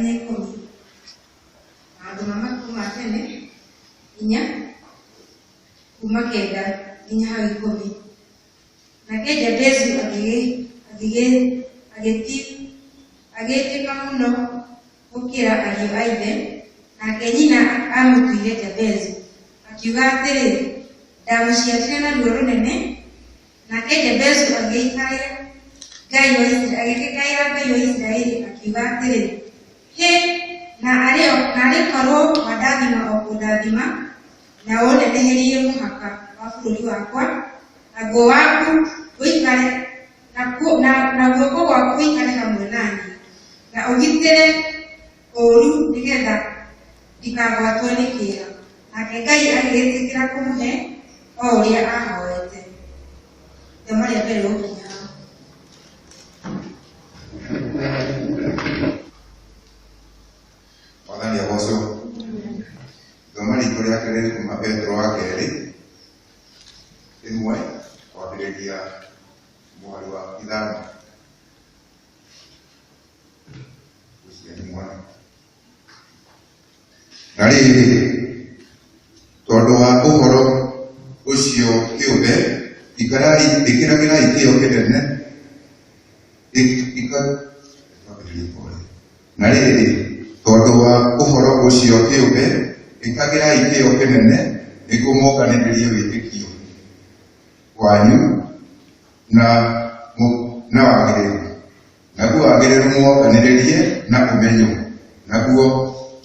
nginya 10. Maũndũ ma Matukũ ma Tene 4 kuuma 9 nginya hau 10. Nake Jabezu agĩtĩka mũno gũkĩra ariũ a ithe, nake nyina aamũtuire Jabezu, akiuga atĩrĩ, Ndamũciarire na ruo rũnene. Nake Jabezu agĩkaĩra Ngai wa Isiraeli, akiuga atĩrĩ, Hĩ, na arĩ korwo wandathima o kũndathima, na ũũneneherie mũhaka wa bũrũri wakwa, naguo waku ũikare na guoko gwaku gũikare hamwe na niĩ, na ũgitĩre ũũru nĩgeetha ndikagwatwo nĩ kĩeha. Nake Ngai agĩgĩtĩkĩra kũmũhe o ũrĩa aahoete. Ithomo rĩa mbere gũkinya hau. Mwathani agocwo. Ithomo ritũ rĩa kerĩ rĩ kuma Petero wa kerĩ 1 kwambĩrĩria mũhari wa 5. Ũcio nĩ mwana. Na rĩrĩ, tondũ wa ũhoro ũcio kĩũmbe, ikarai ĩkĩragĩrai kĩyo kĩnene na rĩrĩ, tondũ wa ũhoro ũcio kĩũmbe, ĩkagĩrai kĩyo kĩnene nĩguo monganĩrĩrie wĩtĩkio wanyu na wagĩrĩru, naguo wagĩrĩru muonganĩrĩrie na ũmenyo, naguo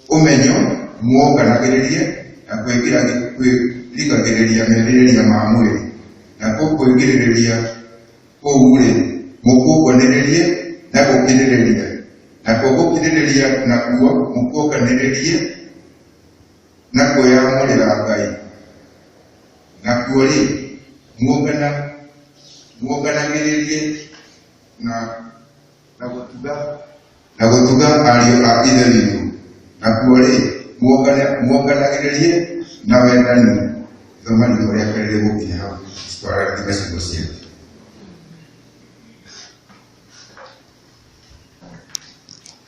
ũmenyo muonganagĩrĩrie na kwĩrigagĩrĩria merirĩria ma mwĩrĩ, nakuo kwĩgirĩrĩria kũu-rĩ, mũkuonganĩrĩrie na gũkirĩrĩria, nakuo gũkirĩrĩria nakuo mũkuonganĩrĩrie na kwĩyamũrĩra Ngai, nakuo-rĩ, muonganagĩrĩrie na gũtuga ariũ a Ithe witũ, nakuo-rĩ, muonganagĩrĩrie na wendani. Ithoma ritũ rĩa kerĩ rĩgũkinya hau, twararathime ciugo ciake.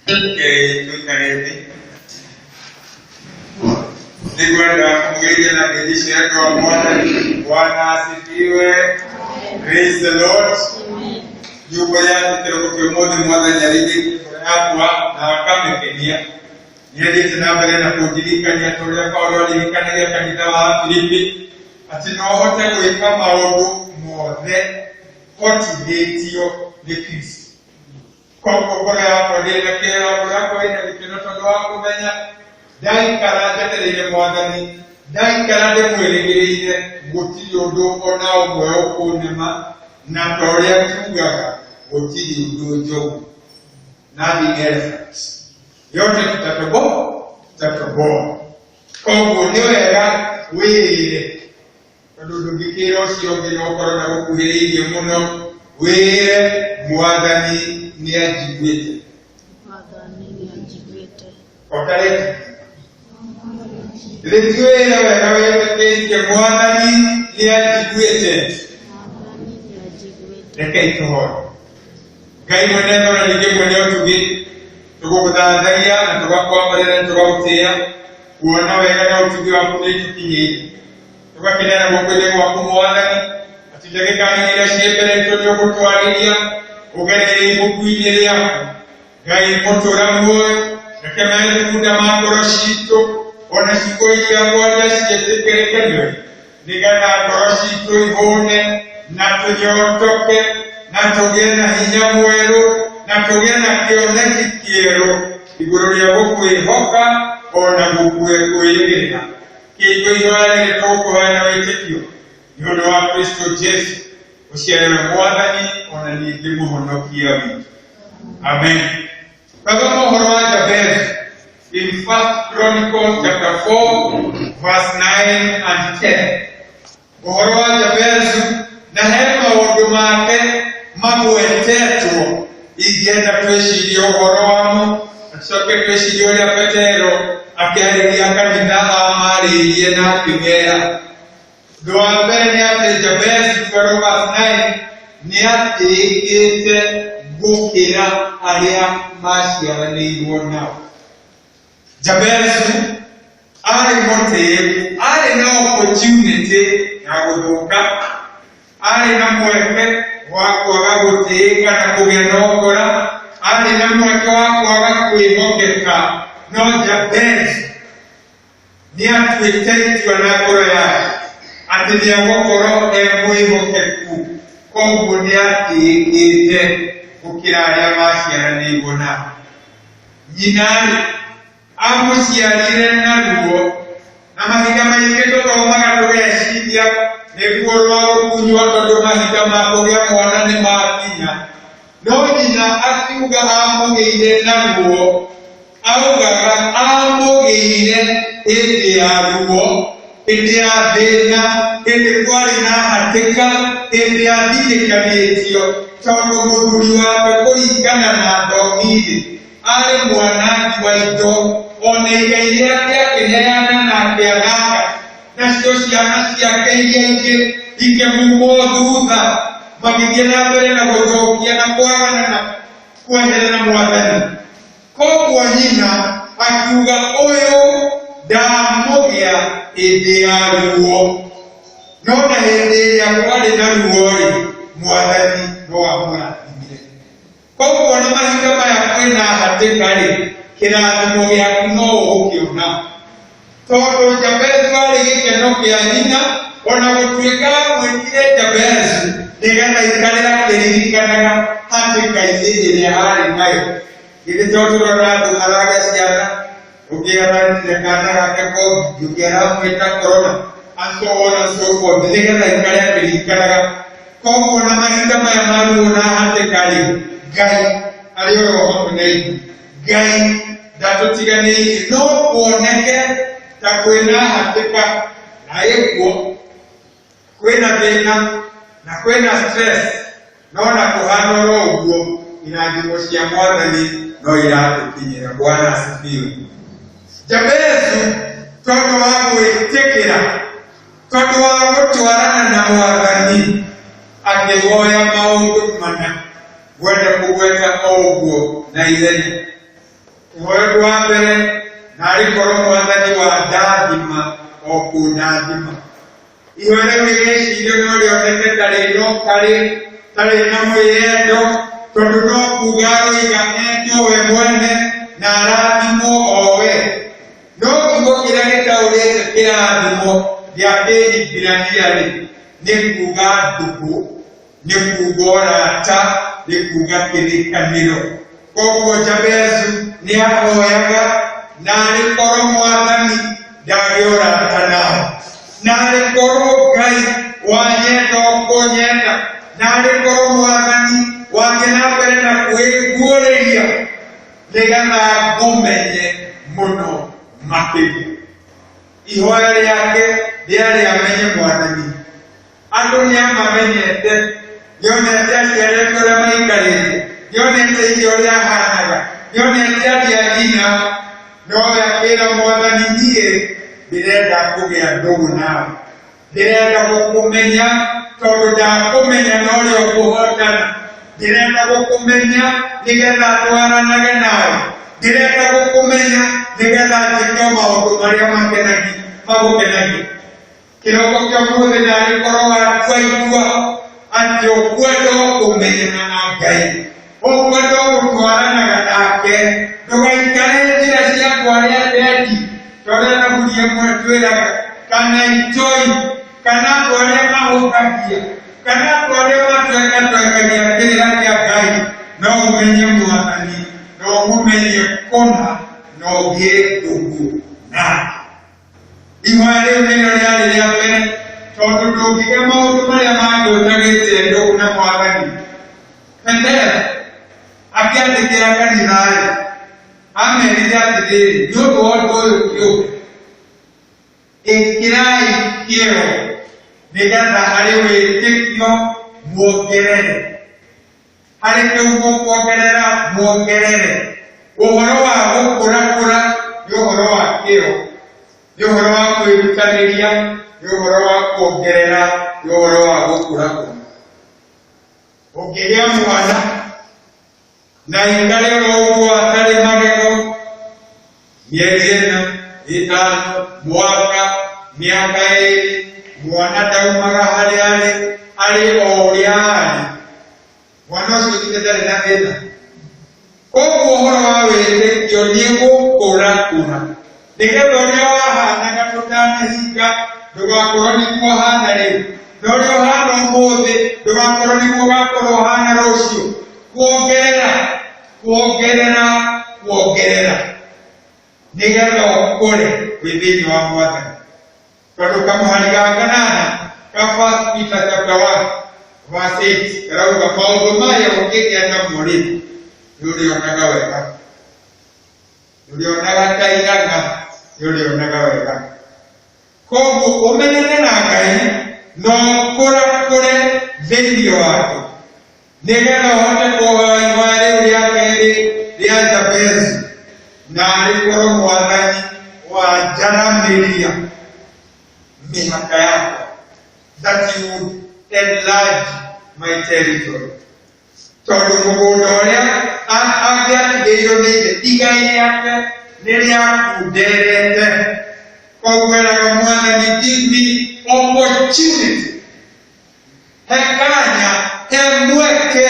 Tũikare thĩ. Nĩngwenda kũmũgeithia na ngeithi cia andũ a Mwathani. Bwana asifiwe. Praise the Lord. Nyũmba ya kĩroko kĩa ũmũthĩ Mwathani arĩithĩtie ngoro yakwa na akamĩkenia. Nĩathiĩte na mbere na kũndirikania ta ũrĩa Paulo aririkanagia kanitha wa Filipi atĩ no hote gwĩka maũndũ mothe hotithĩtio nĩ Kristo. Koguo ngoro yakwa ndĩrĩ na kĩeha, ngoro yakwa ĩna gĩkeno tondũ wa kũmenya ndaikara njetereire Mwathani, ndaikara ndĩmwĩrĩgĩrĩire, gũtirĩ ũndũ ona ũmwe ũkũnema, na ta ũrĩa tugaga gũtirĩ ũndũ njogu. Nothing elephant. Yote tutatoboa, tutatoboa. Koguo nĩ wega wĩĩre tondũ ndũngĩkĩra ũcio ũngĩ no ũkorwo na gũkuhĩrĩirie mũno, wĩĩre Mwathani nĩ anjiguĩte. Mwathani nĩanjiguĩte. Otarĩte rĩtuĩre wega wĩtĩkĩtie Mwathani nĩ anjiguĩte. Mwathani nĩanjiguĩte. Rekei tũhoe. Ngai mwene tha na ningĩ mwene ũtugi, tũgũgũthathaia na tũgakwamũrĩra na tũgagũtĩĩa, kuona wega na ũtugi waku nĩ tũkinyĩire. Tũgakenera guoko-inĩ gwaku Mwathani, atĩ ndagĩka nini iria ciĩ mbere itũ nĩ ũgũtwarĩria ũgereire ibuku-inĩ rĩaku. Ngai mũtũra muoyo, reke methugunda ma ngoro citũ ona ciugo iria ngwaria ciĩtĩkĩrĩke nĩwe, nĩgetha ngoro citũ ihũne na tũnyotoke na tũgĩe na hinya mwerũ na tũgĩe na kĩoneki kĩerũ igũrũ rĩa gũkwĩhoka ona gũkwĩrĩgĩrĩra. Kĩingo ihoya rĩrĩ tũgũkũhoya na wĩtĩkio nĩ ũndũ wa Kristo Jesu, ũciarĩwe Mwathani ona ningĩ mũhonokia witũ. Amen. Tazama ũhoro wa Jabez in First Chronicles chapter 4 verse 9 and 10. Ũhoro wa Jabezu na he maũndũ make magwetetwo ingĩenda twĩcirie ũhoro wamo na tũcoke twĩcirie ũrĩa Petero akĩarĩria kanitha amarĩirie na akĩmera. Ũndũ wa mbere nĩ atĩ Jabezu 12 verse 9 nĩ atĩĩkĩte gũkĩra arĩa maciaranĩirwo nao. Jabezu arĩ mũtĩĩku, arĩ na opportunity ya gũthũka, arĩ na mweke wa kwaga gũtĩĩka na kũgĩa na ũkora, arĩ na mweke wa kwaga kwĩhokeka, no Jabezu nĩatuĩte itua na ngoro yake atĩ nĩegũkorwo e mwĩhokeku, koguo nĩatĩĩkĩte gũkĩra arĩa maciaranĩirwo nake. Nyina-rĩ, amũciarire na ruo, na mahinda maingĩ tũthomaga tũgeciria nĩguo rwa gũkunywo tondũ mahinda ma kũgĩa mwana nĩ makinya. No nyina akiuga amũgĩire na ruo, augaga amũgĩire hĩndĩ ya ruo, hĩndĩ ya thĩna, hĩndĩ kwarĩ na hatĩka, hĩndĩ athitĩkanĩtio, tondũ mũthuri wake kũringana na thomi-rĩ, arĩ mwanangi wa indo, ona igai rĩake akĩneana na akĩananga, nacio ciana ciake iria ingĩ ikĩmumwo thutha, magĩthiĩ na mbere na gũthũkia na kwagana na kweherera Mwathani. Koguo nyina akiuga ũyũ ndamũgĩa hĩndĩ ya ruo, no na hĩndĩ ĩrĩa kwarĩ na ruo-rĩ, Mwathani no amũrathimire. Koguo na mahinda maya kwĩna hatĩka-rĩ, kĩrathimo gĩaku no ũgũkĩona. Tondũ Jabezu arĩ gĩkeno kĩa nyina, ona gũtuĩka amwĩtire Jabezu nĩgetha aikare akĩririkanaga hatĩka-inĩ ĩrĩa arĩ nayo. Githĩ to tũrona andũ maragĩa ciana, ũngĩ aretire kana gake Covid, ũngĩ aramwĩta Corona, and so on and so forth, nĩgetha aikare akĩririkanaga. Koguo na mahinda maya ma ruo na hatĩka-rĩ, Ngai arĩ oro hamwe na ithuĩ. Ngai ndatũtiganĩirie, no kuoneke ta kwĩna hatĩka na ĩkuo, kwĩna thĩna na kwĩna stress, no na kũhana oro ũguo, irathimo cia Mwathani no iratũkinyĩra. Bwana asifiwe. Jabezu tondũ wa gwĩtĩkĩra, tondũ wa gũtwarana na Mwathani, akĩhoya maũndũ mana. Ngwenda kũgweta o ũguo na ihenya. Kũhoya ũndũ wa mbere, naarĩ korwo Mwathani wa ndathima o kũndathima. Ihoya rĩu rĩgecirio no rĩoneke ta rĩno karĩ ta rĩna mwĩyendo, tondũ no kuga aroiga endwo we mwene na arathimwo o we. No kiugo kĩrĩa gĩtaũrĩte kĩrathimo gĩa Kĩhibirania-rĩ, nĩ kuga ndũgũ, nĩ kuga ũrata, nĩ kuga kĩrĩkanĩro. Koguo Jabezu nĩ ahoyaga naarĩ korwo Mwathani ndagĩa ũrata nawe, naarĩ korwo Ngai wanyenda ũkũnyenda, naarĩ korwo Mwathani wathiĩ na mbere na kwĩguũrĩria nĩgetha ngũmenye mũno makĩria. Ihoya rĩake rĩarĩ amenye Mwathani. Andũ nĩ amamenyete, nĩonete aciari ake ũrĩa maikarĩte, nĩonete ithe ũrĩa ahanaga, nĩonete ariũ a nyina, nowe akĩra Mwathani, niĩ ndĩrenda kũgĩa ndũgũ nawe, ndĩrenda gũkũmenya tondũ ndakũmenya norĩo ngũhotana, ndĩrenda gũkũmenya nĩgetha twaranage nawe, ndĩrenda gũkũmenya nĩgetha njĩke maũndũ marĩa magũkenagia. Kĩroko kĩa ũmũthĩ narĩ korwo watua itua atĩ ũkwenda kũmenyana na Ngai, ũkwenda gũtwaranaga nake, ndũgaikare njĩra cia andũ arĩa atendi, ta ũrĩa thaburi ĩmwe ĩtwĩraga, kana itoi, kana andũ arĩa mahũthagia, kana andũ arĩa matwekatwekagia kĩrĩra kĩa Ngai. No ũmenye Mwathani, na ũmũmenye kũna, na ũgĩe ndũgũ nake. Ihoya rĩu nĩrĩo rĩarĩ rĩa mbere, tondũ ndũngĩgĩa maũndũ marĩa mangĩ ũtagĩte ndũgũ na Mwathani. Petero akĩandĩkĩra kanitha-rĩ, amerire atĩrĩrĩ, nĩ ũndũ wa ũndũ ũyũ kĩũmbe, ĩkĩrai kĩyo nĩgetha harĩ wĩtĩkio muongerere. Harĩ kĩu mũkuongerera muongerere. Ũhoro wa gũkũrakũra nĩ ũhoro wa kĩyo, nĩ ũhoro wa kwĩrutanĩria, nĩ ũhoro wa kuongerera, nĩ ũhoro wa gũkũrakũra. Ũngĩgĩa mwana na aikare oro ũguo atarĩ magego, Mĩeri ĩna, ĩtano, mwaka, mĩaka ĩĩrĩ, mwana ndaumaga harĩa arĩ, arĩ o ũrĩa arĩ. Mwana ũcio githĩ ndarĩ na thĩna? Koguo ũhoro wa wĩtĩkio nĩ gũkũrakũra, nĩgetha ũrĩa wahanaga tũtanahinga ndũgakorwo nĩguo ũhana rĩu, na ũrĩa ũhana ũmũthĩ ndũgakorwo nĩguo ũgakorwo ũhana rũciũ. Kuongerera, kuongerera, kuongerera, nĩgetha ũkũre wĩ thĩinĩ wa Mwathani. Tondũ kamũhari ga kanana ka First Peter chapter 1 verse 8 karauga maũndũ maya ũngĩgĩa namo rĩ, nĩũrĩonaga wega, nĩũrĩonaga ta iraga, nĩũrĩonaga wega. Koguo ũmenyane na Ngai na ũkũrakũre thĩinĩ wake, nĩgetha ũhote kũhoya ihoya rĩu rĩa kerĩ rĩa Jabezu, na arĩkorwo Mwathani wanjaramĩria mĩhaka yakwa, that you would enlarge my territory. Tondũ mũgũnda ũrĩa angĩatigĩirwo nĩ ithe, igai rĩake nĩ rĩakunderete. Koguo eraga Mwathani, give me opportunity, he kanya, he mweke,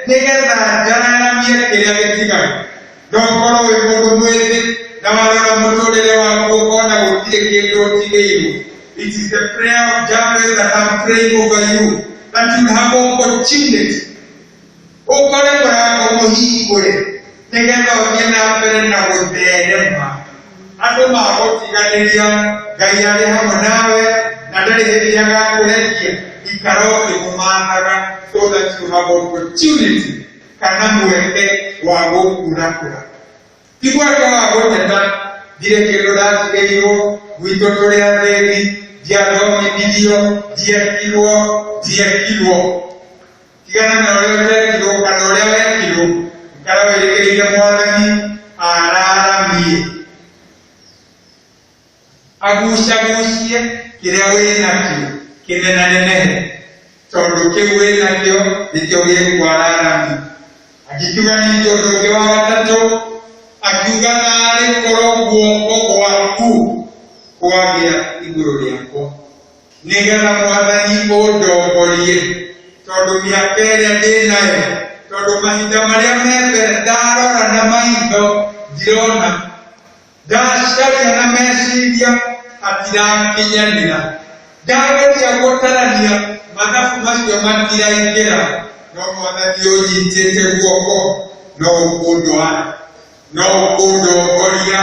nĩgetha njararamie kĩrĩa gĩtigaru. No ũkorwo wĩ mũndũ mwĩthĩ na warora mũtũrĩre waku ũkona gũtirĩ kĩndũ ũtigĩirwo. It is the prayer of Jabez that I'm praying over you, that you have opportunity, ũkore mũrango mũhingũre, nĩgetha ũthiĩ na mbere na gũtherema. Andũ magũtiganĩria, Ngai arĩ hamwe nawe na ndarĩ hĩndĩ agakũrekia. Ikara ũkĩmũmathaga so that you have opportunity kana mweke wa gũkũrakũra. Ti mweke wa gũteta, ndirĩ kĩndũ ndatigĩirwo, gwitũ tũrĩ athĩni, ndiathomithirio, ndiekirwo, ndiekirwo. Tigana na ũrĩa ũtekirwo kana ũrĩa wekirwo, ikara wĩrĩgĩrĩire Mwathani araramie, agucagucie kĩrĩa wĩ nakĩo kĩnenanenehe, tondũ kĩu wĩ nakĩo nĩkĩo gĩkwararamia. Agĩkiuga ningĩ ũndũ ũngĩ wa gatatũ, akiuga naarĩ korwo guoko gwaku kwagĩa igũrũ rĩakwa, nĩgetha Mwathani ũndongorie, tondũ mĩaka ĩrĩa ndĩ nayo, tondũ mahinda marĩa me mbere ndarora na maitho ndirona, ndacaria na meciria hatirakinyanĩra, ndageria gũtarania mathabu macio matiraingĩra, no Mwathani ũnyitĩte guoko no ũkũndwara, no ũkũndongoria,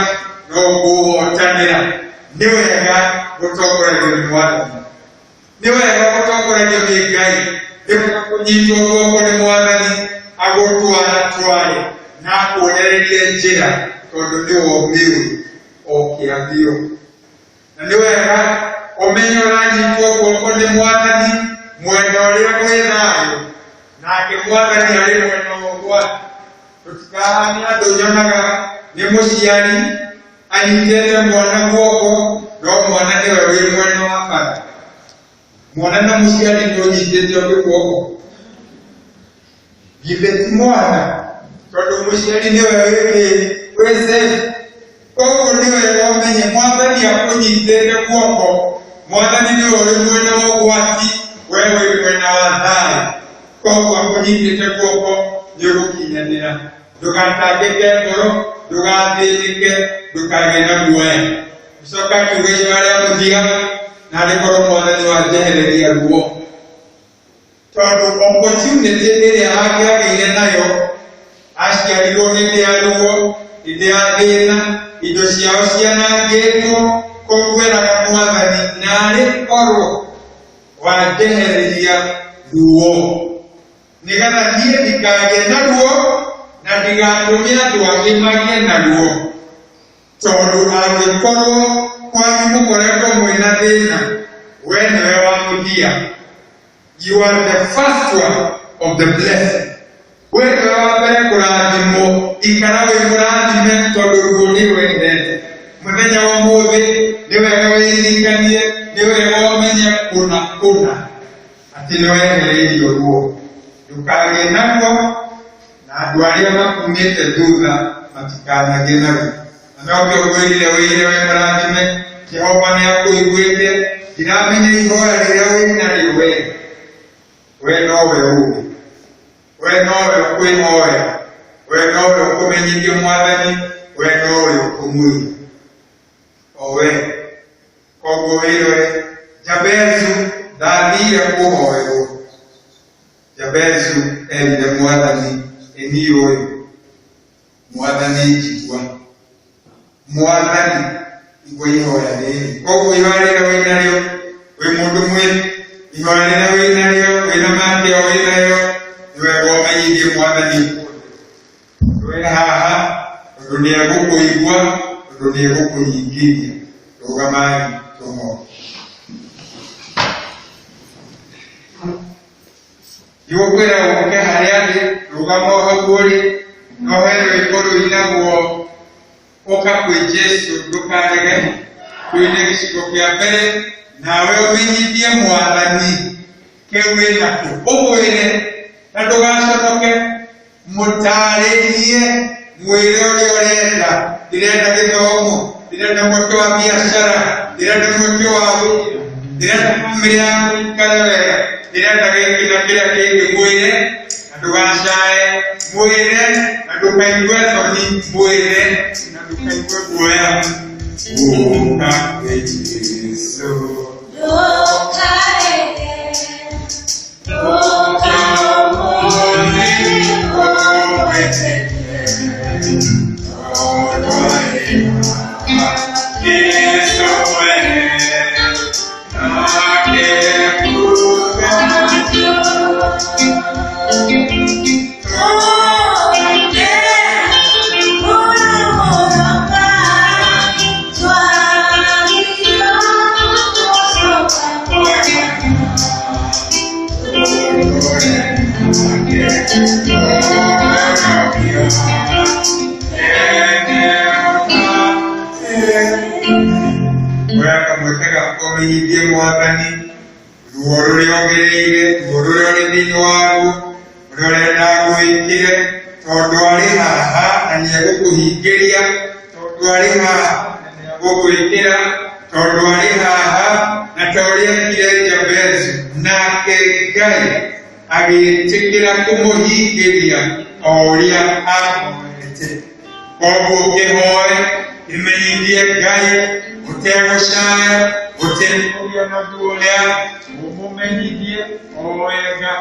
no ũkũhotanĩra. Nĩ wega gũtongoragio nĩ Mwathani, nĩ wega gũtongoragio nĩ Ngai, nĩ wega kũnyitwo guoko nĩ Mwathani agũtwara tware na akuonererie njĩra, tondũ nĩwe ũmĩũĩ o kĩambio. Na nĩ wega ũmenye ũranyitwo guoko nĩ Mwathani mwena ũrĩa gwĩ thayũ, nake Mwathani arĩ mwena wa ũgwati. Tũtikahane andũ nyonaga nĩ mũciari anyitĩte mwana guoko, no mwana nĩwe wĩ mwena wa bara. Mwana na mũciari nĩ ũnyitĩte ũngĩ guoko, githĩ ti mwana? Tondũ mũciari nĩwe wĩ wĩ safe. Koguo nĩ wega ũmenye Mwathani akũnyitĩte guoko, Mwathani nĩwe ũrĩ mwena wa ũgwati, we wĩ mwena wa thayũ. Koguo akũnyitĩte guoko nĩ ũgũkinyanĩra. Ndũgatangĩke ngoro, ndũgathĩnĩke, ndũkagĩe na guoya. Gĩcoka akiuga ihoya rĩa mũthia, narĩ korwo Mwathani wanjehereria ruo. Tondũ opportunity ĩrĩa angĩagĩire nayo, aciarirwo hĩndĩ ya ruo, hĩndĩ ya thĩna, indo ciao cianangĩtwo, koguo eraga Mwathani, narĩ korwo wanjehereria ruo, nĩgetha niĩ ndikagĩe na ruo na ndigatũme andũ angĩ magĩe na ruo. Tondũ angĩkorwo kwanyu mũkoretwo mwĩna thĩna, we nĩwe wa mũthia. You are the first one of the blessing. We nĩwe wa mbere kũrathimwo, ikara wĩ mũrathime tondũ ruo nĩ rwendete. Mũthenya wa ũmũthĩ nĩ wega wĩririkanie, nĩ wega ũmenye kũna kũna atĩ nĩ wehereirio ruo. Ndũkagĩe naruo na andũ arĩa makumĩte thutha matikanagĩe naruo. Na nokĩo ngwĩrire wĩire wĩ mũrathime, Jehova nĩ akũiguĩte. Ndiramenya ihoya rĩrĩa wĩnarĩo we, we nowe ũĩ, we nowe ũkwĩhoya, we nowe ũkũmenyithia Mwathani, we nowe ũkũmwĩra o we. Koguo wĩrore Jabezu ndathire kũhoerwo. Jabezu erire Mwathani, ĩ niĩ ũyũ, Mwathani njigua, Mwathani igua ihoya rĩrĩ. Koguo ihoya rĩrĩa wĩnarĩo wĩ mũndũ mwĩ, ihoya rĩrĩa wĩnarĩo wĩna matĩo wĩnayo, nĩ wega ũmenyithie Mwathani wĩ haha, tondũ nĩ egũkũigua, tondũ nĩ egũkũhingĩria. Rũgamai tũhoe. Ndigũkwĩra ũke harĩa ndĩ, rũgama o hau ũrĩ, no he rwĩmbo rũinagwo ũka kwĩ Jesu ndũkarege. Tũine gĩcigo kĩa mbere, nawe ũmenyithie Mwathani kĩu wĩ nakĩo, ũmwĩre na ndũgaconoke, mũtarĩrie, mwĩre ũrĩa ũrenda. Ndĩrenda gĩthomo, ndĩrenda mweke wa biacara, ndĩrenda mweke wa wĩra, ndĩrenda bamĩrĩ yaku ĩikare wega, ndĩrenda gĩkĩ na kĩrĩa kĩngĩ. Mwĩre na ndũgacae, mwĩre na ndũkaigue thoni, mwĩre na ndũkaigue guoya. Ũka kwĩ Jesu. Ndũkarege, ũka ũmũthĩ ũgwĩtĩkĩre, tondũ arĩ Jesu mwene, nake kuga Oya kamweke gaku ũmenyithie Mwathani ruo rũrĩa ũgereire, ruo rũrĩa ũrĩ thĩinĩ waruo, ũrĩa ũrenda agwĩkĩre, tondũ arĩ haha na nĩ egũkũhingĩria, tondũ arĩ haha na nĩ egũgwĩkĩra, tondũ arĩ haha na ta ũrĩa ekire Jabezu, nake Ngai agĩtĩkĩra kũmũhingĩria o ũrĩa ahoete. Koguo ũkĩhoe, ĩmenyithie Ngai ũtegũcaya, ũtekũgĩa na guoya, ũmũmenyithie o wega,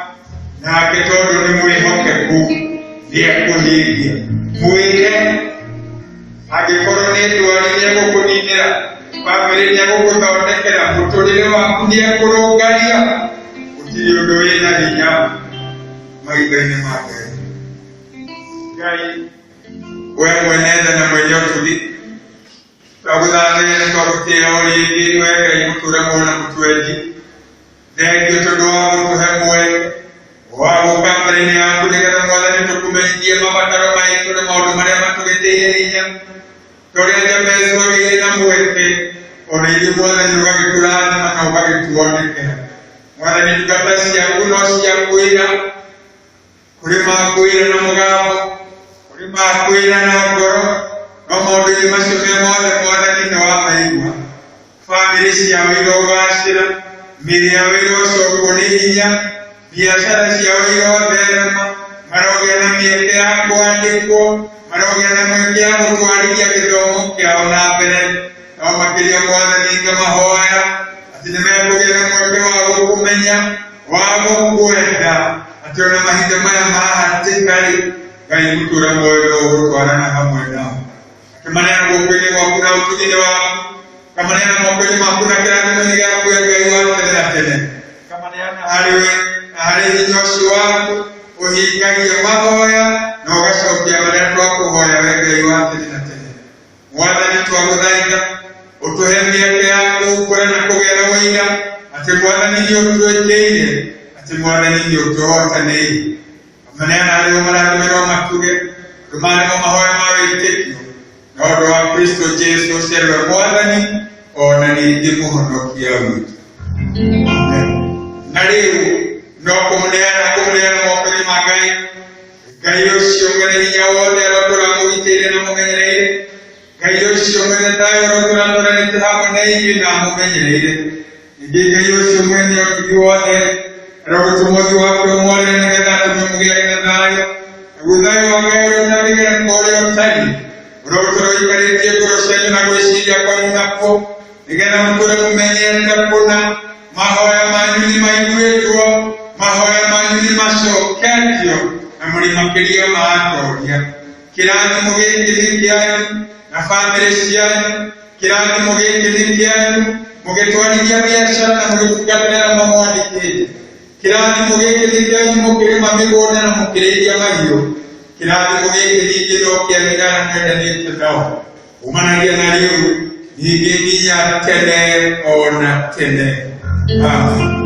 nake tondũ nĩ mwĩhokeku nĩ ekũhingia. Mwĩre angĩkorwo nĩ ndwari nĩ egũkũninĩra, bamĩrĩ nĩ egũgũthondekera, mũtũrĩre waku nĩ ekũrũngaria. Gũtirĩ ũndũ wĩna hinya maitho-inĩ ma Ngai. Ngai we mwene tha na mwene ũtugi, twagũthathaiya na twagũtĩĩa o rĩngĩ, we Ngai mũtũũra muoyo na mũtwendi. Thengio tondũ wa gũtũhe mweke wa gũka mbere-inĩ yaku, nĩgetha Mwathani tũkũmenyithie mabataro maitũ na maũndũ marĩa matũgĩtĩire hinya. Tũrĩa Jabezu agĩire na mweke, ona ithuĩ Mwathani ũgagĩtũrathima na ũgagĩtuonekera. Mwathani, ndungata ciaku no ciakwĩra, kũrĩ makwĩra na mũgambo, kũrĩ makwĩra na ngoro, no maũndũ-inĩ macio me mothe Mwathani nĩ wamaigua. Bamĩrĩ ciao irogacĩra, mĩĩrĩ yao ĩrocokwo nĩ hinya, biacara ciao irotherema, marogĩa na mĩeke ya kwandĩkwo, marogĩa na mĩeke ya gũtwarithia gĩthomo kĩao na mbere. No makĩria Mwathani ngamahoya atĩ nĩ mekũgĩa na mweke wa gũkũmenya, wa gũkwenda, atĩ ona mahinda maya ma hatĩka-rĩ, Ngai mũtũũra muoyo no ũgũtwarana hamwe nao. Akĩmaneana guoko-inĩ gwaku na ũtugi-inĩ waku, kamaneana moko-inĩ maku na kĩrathimo-inĩ gĩaku, we Ngai wa tene na tene. Kamaneana harĩ we na harĩ hinya ũcio waku ũhingagia mahoya na ũgacokia marĩa twakũhoya, we Ngai wa tene na tene. Mwathani, twagũthaitha ũtũhe mĩeke ya gũkũra na kũgĩa na ũira atĩ Mwathani nĩ ũtwĩkĩire, atĩ Mwathani nĩ ũtũhotanĩire. Kamaneana harĩ o marathime no matuge andũ marĩ mo mahoya ma wĩtĩkio na ũndũ wa Kristo Jesu ũcio nĩwe Mwathani ona ningĩ mũhonokia witũ. Amen. Na rĩu no kũmũneana kũmũneana moko-inĩ ma Ngai, Ngai ũcio mwene hinya wothe arotũra mũgitĩire na mũmenyereire. Ngai Ngai ũcio mwene thayũ ũrotũratũranĩte hamwe na inyuĩ na amũmenyereire. Ningĩ Ngai ũcio mwene ũtugi wothe arogũtũma ũthiũ wake ũmwarĩre nĩgetha atũme mũgĩage na thayũ. Naguo thayũ wa Ngai ũrĩa ũtangĩgereka ũrĩa ũtariĩ ũrogũtũra ũikarĩtie ngoro cianyu na gwĩciria kwanyu nakuo, nĩgetha mũtũre mũmenyete kũna mahoya manyu nĩ maiguĩtwo, mahoya manyu nĩ macoketio, na mũrĩ makĩria ma atoria. Kĩrathimo gĩkĩ nĩ kĩanyu na bamĩrĩ cianyu. Kĩrathimo gĩkĩ nĩ kĩanyu mũgĩtwarithia biacara na mũgĩtungatĩra arĩa mamwandĩkĩte. Kĩrathimo gĩkĩ nĩ kĩanyu mũkĩrĩma mĩgũnda na mũkĩrĩithia mahiũ. Kĩrathimo gĩkĩ ningĩ no kĩanyu na arĩa mwendanĩte nao, kumanagia na rĩu ningĩ nginya tene o na tene. Amen.